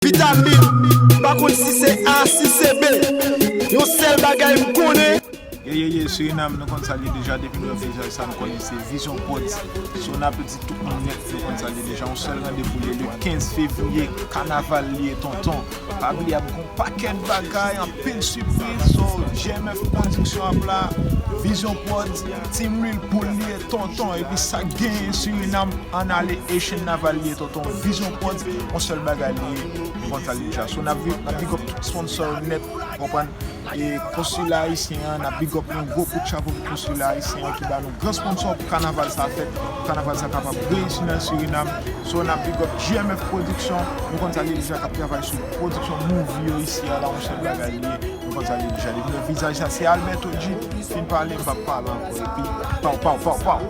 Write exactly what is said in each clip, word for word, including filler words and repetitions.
Vitamin, m pa konn si se A, si se B. Yon sèl bagay m konnen. Ye ye ye, Surinam, nou konn sa l ye deja, depi nou wè vizaj sa nou konnen se Vision Prodz. So n ap di tout moun nèt, nou konn sa l ye deja, yon sèl randevou li ye, le kenz fevriye, kanaval li ye tonton. Pa bliye ap gon pakèt bagay, anpil sipriz, so G M F Pwodiksyon ap la, Vision Prodz, Team Real Pool li ye tonton, epi sa k genyen Surinam, ann ale Haitian Naval li ye tonton, Vision Prodz, yon sèl bagay li ye, nou konn sa l ye deja. So n ap big up tout sponsor yo nèt, w konprann? E konsila ayisyen an, n ap big up yon gwo kout chapo pou konsila ayisyen an ki ba nou gran sponsor pou kanaval sa fèt, pou kanaval sa kapab reyisi nan Surinam. So n ap big up G M F Pwodiksyon, nou konn sa l ye deja, k ap travay sou pwodiksyon movie yo isi a la, yon sèl bagay li ye, nou konn sa l ye deja. Depi lè vizaj sa se Alberto G, fin pale, m p ap pale ankò, epi paw, paw, paw, paw.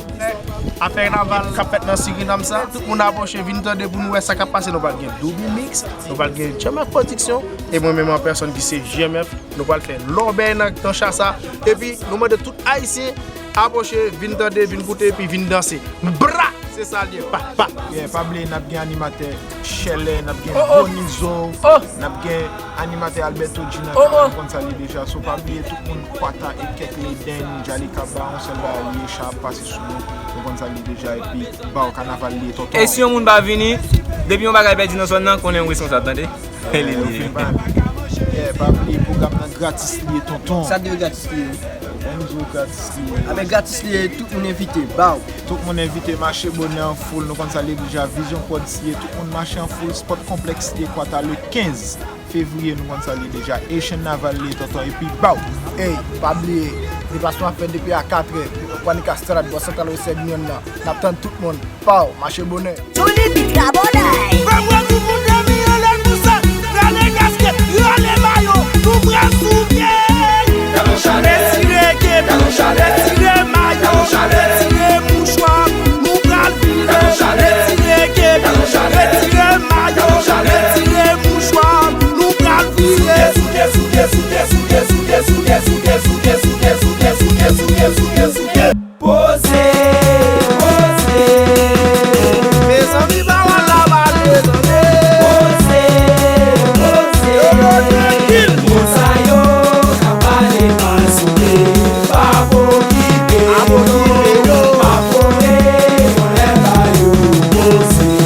Afè kanaval k ap fèt nan Sirinam sa, tout moun apwoche, vin tande pou nou wè sa k ap pase. Nou pral gen Double Mix, nou pral gen G M F Pwodiksyon, e mwen menm an pèsòn ki se G M F, nou pral fè lòbèy nan, nan cha sa. Epi nou mande tout Ayisyen apwoche, vin tande, vin koute, epi vin danse. Bra! Se sa l ye, pa, pa! Yeah, pa bliye n ap gen animatè Chèlè, n ap gen Oh, oh. Bonizo, Oh. N ap gen animatè Alberto G nan Oh, oh. Kanaval, konn sa l ye deja. So pa bliye tout moun, Kwata e kèk Leden, Jalika Ba, yon sèl bagay li ye, cha ap pase sou nou, nou konn sa l ye deja, epi baw kanaval li ye tonton. E si yon moun pa vini, depi yon bagay pèdi nan zòn nan, konnen yon responsab, tande? Li li ye. Yeah, pa bliye pwogram nan gratis li ye tonton. Sa dwe gratis li ye. Bonizo, gratis li ye. Avèk gratis li ye, tout moun envite. Baw. Tout moun envite, mache bonè an foul, nou konn sa l ye deja, Vision Prodz li ye, tout moun mache an foul, Sport Complex li ye, Kwata le kenz fevriye, nou konn sa l ye deja, Haitian Naval li ye tonton, epi baw. Ey, pa bliye, deplasman ap fèt depi a katrè, Wanikastrat, bò santral Western Union nan. N ap tann tout moun. Paw, mache bonè. Tony Bit Kabonay.